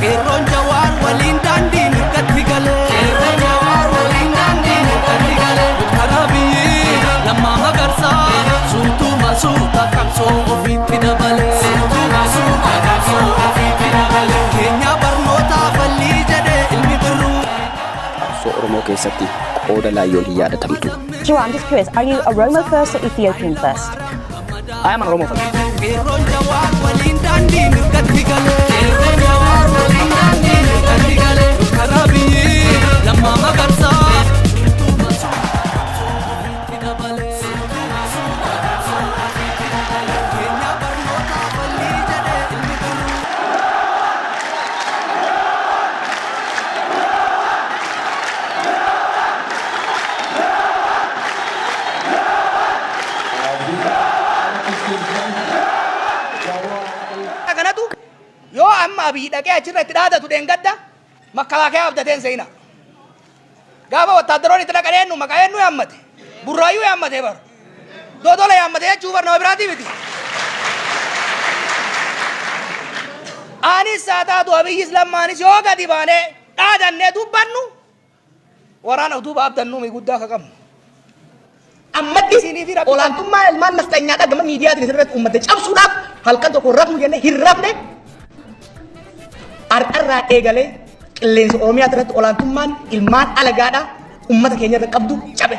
Qeerroon Jawaar waliin daandii mirgatti galee. Qeerroon Jawaar waliin daandii mirgatti galee. Doktar Abiyyi Lammaa Magarsaa suutuma suuta qabsoo ofiitti dabalee. Suutuma suuta qabsoo ofiitti dabalee. Keenya barnootaa fallii jedhee ilmi birruu. Qabsoo Oromoo keessatti qooda laayyoon hin yaadatamtu. Jawar, I'm just curious, are you Oromo first or Ethiopian first? I am an Oromo first. Qeerroon Jawaar waliin daandii mirgatti galee. Qeerroon Jawaar waliin daandii mirgatti galee. Doktar Abiyyi Lammaa Magarsaa suutuma suuta qabsoo ofiitti dabalee. Suutuma suuta qabsoo ofiitti dabalee. Keenya barnootaa fallii jedhee ilmi birruu. Kanatu yoo amma Abiy dhaqee achirra itti dhaadatu dheengadda makkalaakayaa abdateen seena. Gaafa wattaaddaroonni itti dhaqan eenyu maqaa eenyu yaammate? Burraayyuu yaammate bar. Dodola yaammate jechuu bar nama biraatii miti. Anis haa taatu Abiyyis Lammaanis yoo gadi baanee dhaadannee dubbannu waraana utuu abdannuu mi guddaa akka qabnu. Ammatti olaantummaa ilmaan nafxanyaadhaa gama miidiyaatiin isirratti uummata cabsuudhaaf halkan tokko rafnu jennee hin rafne. Har'arraa eegalee qilleensa Oromiyaa irratti olaantummaan ilmaan alagaadhaa uummata keenya irra qabdu cabe.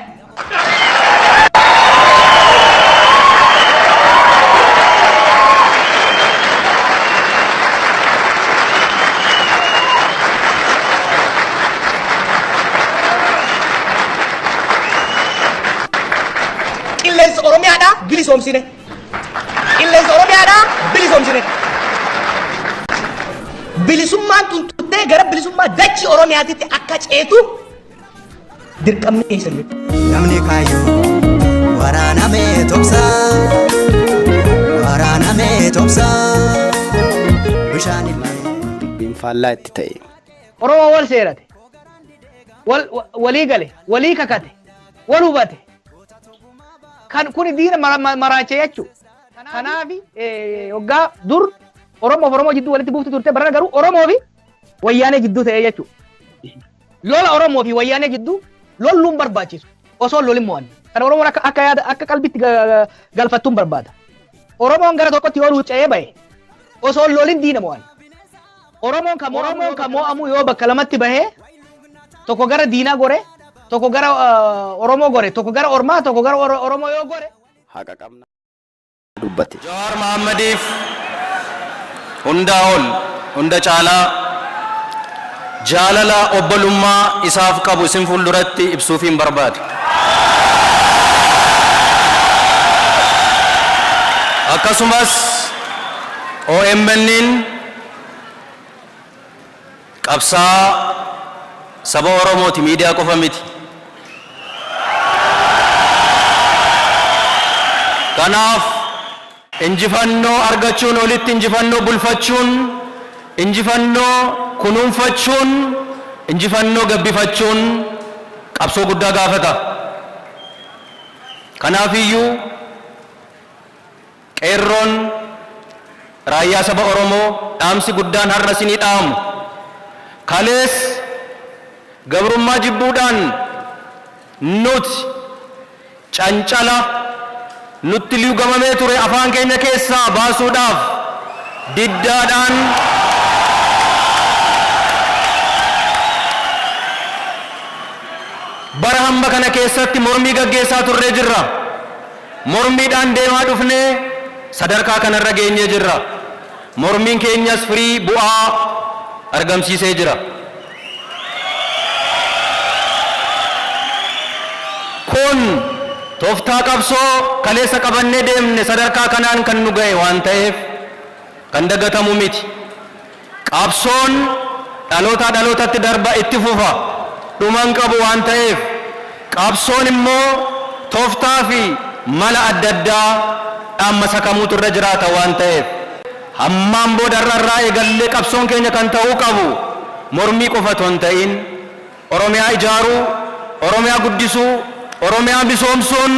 Qilleensa Oromiyaadhaa bilisoomsine. Qilleensa Oromiyaadhaa bilisoomsine. Bilisummaan tun turtee gara bilisummaa dachii Oromiyaatitti akka ceetu dirqamni keessan jechuudha. Namni kaayyoo waraanamee tobsaa, waraanamee tobsaa, bishaan illee. Dubbiin faallaa itti ta'e. Oromoo wal seerate, wal walii gale, walii kakate, wal hubate. Kan kuni diina maraachee jechuudha. Kanaaf hoggaa dur Oromoo fi Oromoo jidduu walitti buufti turte, barana garuu Oromoo fi Wayyaanee jidduu ta'ee jechuudha. Lola Oromoo fi Wayyaanee jidduu lolluun barbaachisu osoo lolin mo'anne. Kan Oromoon akka yaada akka qalbitti galfattuun barbaada. Oromoon gara tokkotti yoo luucca'ee bahe osoo lolin diina mo'anne. Oromoon kan mo'amu yoo bakka lamatti bahee, tokko gara diinaa gore, tokko gara Oromoo gore, tokko gara Ormaa, tokko gara Oromoo yoo gore. Haqa qabna dubbate. Jawaar Mahaammadiif hundaa ol hunda caalaa jaalala obbolummaa isaaf qabu isin fuulduratti ibsuufiin barbaada. Akkasumas OMN'n qabsaa saba Oromooti, miidiyaa qofa miti. Kanaaf injifannoo argachuun olitti injifannoo bulfachuun, injifannoo kunuunfachuun, injifannoo gabbifachuun qabsoo guddaa gaafata. Kanaafiyyuu qeerroon raayyaa saba Oromoo dhaamsi guddaan har'a isinii dhaamu, kalees gabrummaa jibbuudhaan nuti cancala nutti luugamamee ture afaan keenya keessaa baasuudhaaf diddaadhaan bara hamba kana keessatti mormii gaggeessaa turree jirra. Mormiidhaan deemaa dhufnee sadarkaa kanarra geenyee jirra. Mormiin keenyas firii bu'aa argamsiisee jira. Kun tooftaa qabsoo kaleessa qabannee deemne sadarkaa kanaan kan nu ga'e waan ta'eef kan dagatamu miti. Qabsoon dhalootaa dhalootatti darba itti fufa, dhuma hin qabu waan ta'eef, qabsoon immoo tooftaa fi mala adda addaa dhaammasa kamuutu irra jiraata waan ta'eef, hammaan booda irraa eegallee qabsoon keenya kan ta'uu qabu mormii qofa otoo hin ta'in Oromiyaa ijaaruu, Oromiyaa guddisuu, Oromiyaa misoomsuun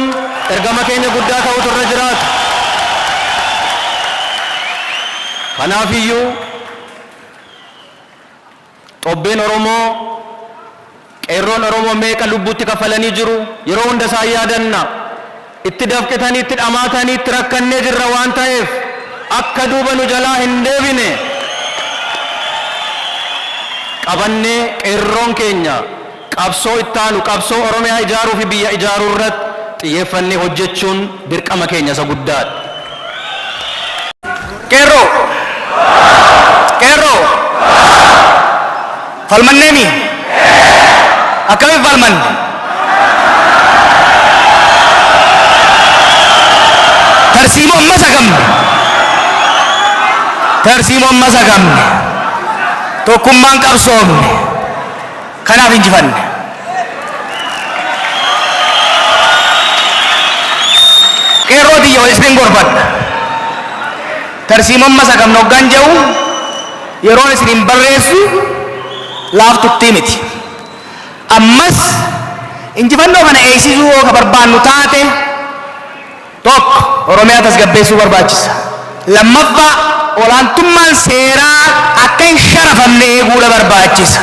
ergama keenya guddaa ta'utu irra jiraata. Kanaafiyyuu Xobbeen Oromoo, qeerroon Oromoo meeqa lubbuutti kafalanii jiru. Yeroo hunda isaan yaadanna. Itti dafqitanii, itti dhamaatanii, itti rakkannee jirra waan ta'eef akka duuba nu jalaa hin deebine qabannee qeerroon keenya qabsoo ittaanu, qabsoo Oromiyaa ijaaruu fi biyya ijaaruu irratti xiyyeeffannee hojjechuun dirqama keenya isa guddaadha. Qeerroo! Qeerroo! Falmanneemi? Akkamiin falmanne? Tarsiimoo ammas hagamne. Tarsiimoo ammas hagamne. Tokkummaan qabsoomne. Kanaaf injifanne. Qeerroo tiyya wal isin gorfadha. Tarsiimoon masakamne hoggaan jedhu yeroon isiniin barreessu laaftuttii miti. Ammas injifannoo kana eegsisuu yoo ka barbaannu taate, tokko, Oromiyaa tasgabbeessuu barbaachisa. Lammaffaa, olaantummaan seeraa akka hin sharafamne eeguudha barbaachisa.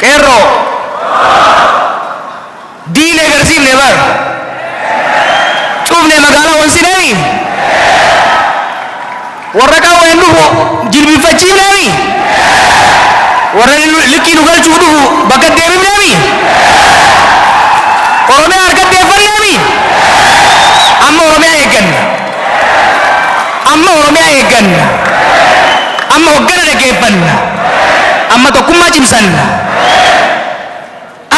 Qeerroo! Diina agarsiifne bar. Cufne magaalaa onsineemi. Warra qawween dhufu jilbiinfachiifneemi. Warra likkii nu galchuuf dhufu bakka deebifneemi. Oromiyaa harka deeffanneemi. Amma Oromiyaa eegganna. Amma Oromiyaa eegganna. Amma hoggana dhaggeeffanna. Amma tokkummaa cimsanna.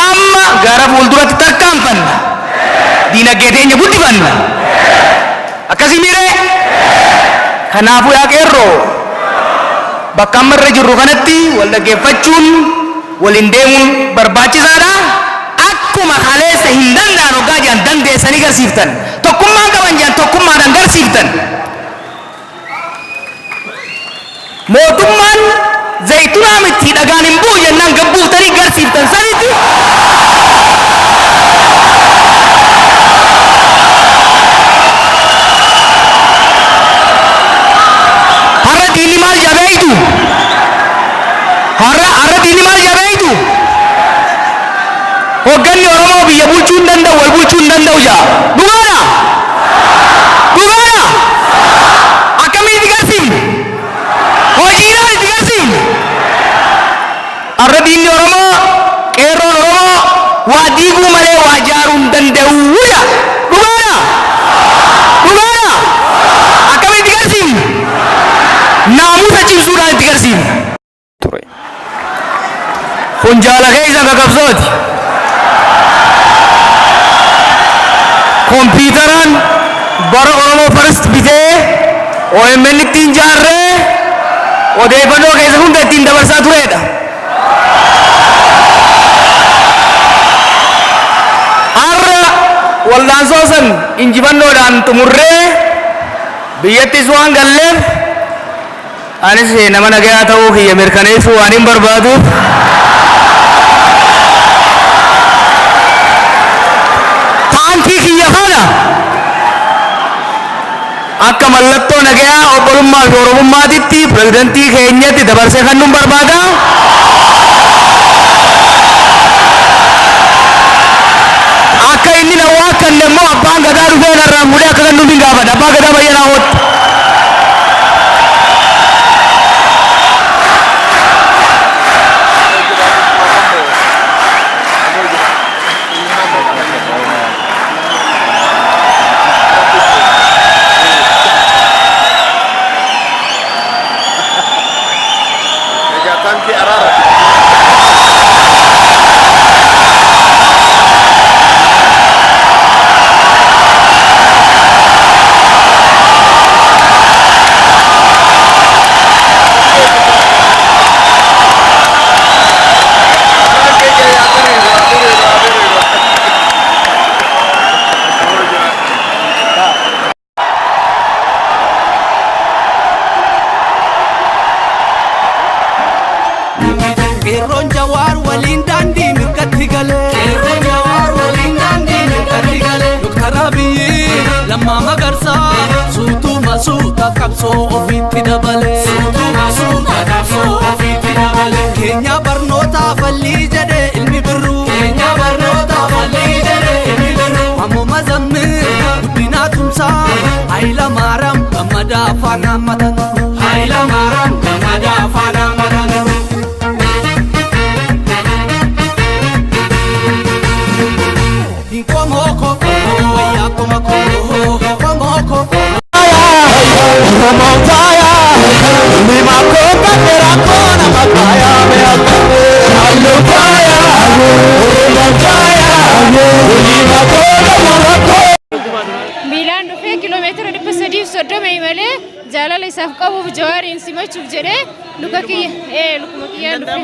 Amma gara fuulduratti tarkaanfanna. Diinagdee teenya guddifanna. Akkasii miiree? Kanaafuu yaa qeerroo, bakka amma irra jirru kanatti wal dhaggeeffachuun, waliin deemuun barbaachisaadha. Akkuma kaleessa hin danda'an hoggaa jedhan dandeessanii garsiiftan. Tokkummaan qaban jedhan tokkummaadhaan garsiiftan. Mootummaan zaytunaa miti dhagaan hin bu'u jennaan gad buuftanii garsiiftan sanitti har'a diinni maal jedha beektu? Har'a diinni maal jedha beektu? Hogganni Oromoo biyya bulchuu hin danda'u, wal bulchuu hin danda'u jedha. Dhugaadha? Dhugaadha? Akkamiin itti garsiifne? Hojiidhaan itti garsiifne. Har'a diinni Oromoo, qeerroon Oromoo waa diiguu malee waa ijaaruu hin danda'u jedha. Dhugaadha? Dhugaadha? Akkamiin itti garsiifne? Naamusa cimsuudhaan itti garsiifne. Ture. Kun jaala keessan ka qabsooti. Kompiitaraan bara Oromoo First bitee OMN ittiin jaarree odeeffannoo keessa hunda ittiin dabarsaa turedha. Har'a waldaansoo san injifannoodhaan xumurree biyyattis waan galleef, Anis nama nagayaa ta'uu kiyya mirkaneessuu waanin barbaaduuf taankii kiyya kana akka mallattoo nagayaa, obbolummaa fi Oromummaatitti pirezidantii keenyatti dabarsee kennuun barbaada. Akka inni na waakkanne immoo abbaan gadaa dhufee narraan fuudhee akka kennuuf hin gaafadha. Abbaa Gadaa Bayyanaa hootti. Egaa taankii araara. Qeerroon Jawaar waliin daandii mirgatti galee. Qeerroon Jawaar waliin daandii mirgatti galee. Doktar Abiyyi, Lammaa Magarsaa, suutuma suuta. suuta qabsoo ofiitti dabale. Suutuma suuta qabsoo ofiitti dabale. Keenya barnoota fallii jedhe ilmi birruu. Keenya barnoota fallii jedhe ilmi birruu. Ammoo mazammil guddinaa tumsaa. Hayila Maaraam gammadaa afaan hammatan. Hayila Maaraam gammadaa afaan hammatan. Komoko, wayya komoko, komoko. Miilaan dhufee kiiloomeetira 330 imalee jaalala isaaf qabuuf Jawaariin simachuuf jedhee luka kiyya ee lukuma kiyyaan dhufe.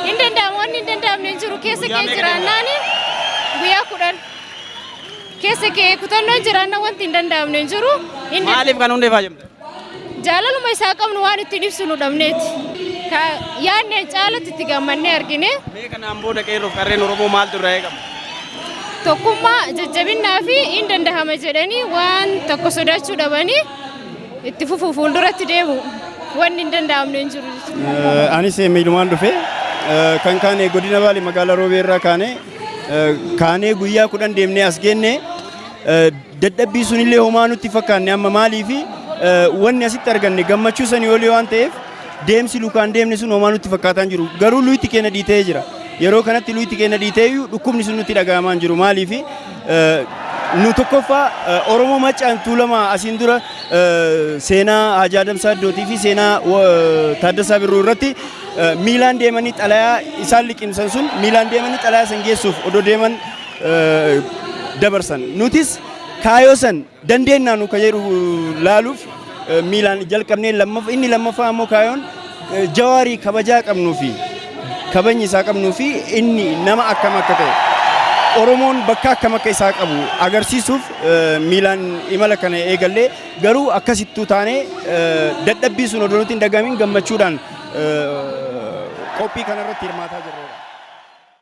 Hin danda'amu, wanni hin danda'amne hin jiru. Keessa kee jiraannaani guyyaa 10 keessa kee kutannoon jiraanna wanti hin danda'amne hin jiru. Maaliif kan hundeefaa jirte? Jaalaluma isaa qabnu waan ittiin ibsinu dhabneeti. Ka yaadneen caalatti itti gammannee argine. Mee kanaan booda qeerroof qarreen Oromoo maaltu irraa eegama? Tokkummaa, jajjabinnaa fi hin dandahama jedhanii waan tokko sodaachuu dhabanii itti fufuu fuulduratti deemu, wanni hin danda'amne hin jiru jechuudha. Anis miilumaan dhufe. Kan kaane godina Baalee magaalaa Roobee irraa kaane. Kaanee guyyaa 10 deemnee as geenne. Dadhabbii sunillee homaa nutti fakkaanne amma, maaliifi wanni asitti arganne gammachuu sanii olii waan ta'eef deemsi lukaan deemne sun homaa nutti fakkaataa hin jiru. Garuu luyti keenya dhiitee jira. Yeroo kanatti luyti keenya dhiitee iyyuu dhukkubni sun nutti dhaga'amaa hin jiru. Maaliifi nu tokkoffaa Oromoo Maccaan Tuulamaa asiin dura seenaa Haji Adam Saaddootii fi seenaa Taaddasaa Birruu irratti miilaan deemanii xalayaa isaan liqimsan sun miilaan deemanii xalayaa san geessuuf odoo deeman dabarsan. Nutis kaayoo san dandeennaa nu ka jedhu laaluuf miilaan jalqabnee. Lammaffaa, inni lammaffaa ammoo kaayoon Jawaarii kabajaa qabnuu fi kabajni isaa qabnuu fi inni nama akkam akka ta'e, Oromoon bakka akkam akka isaa qabu agarsiisuuf miilaan imala kana eegallee. Garuu akkasittuu taanee dadhabbii sun odoo nutti hin dhagahamin gammachuudhaan qophii kanarratti hirmaataa jirra.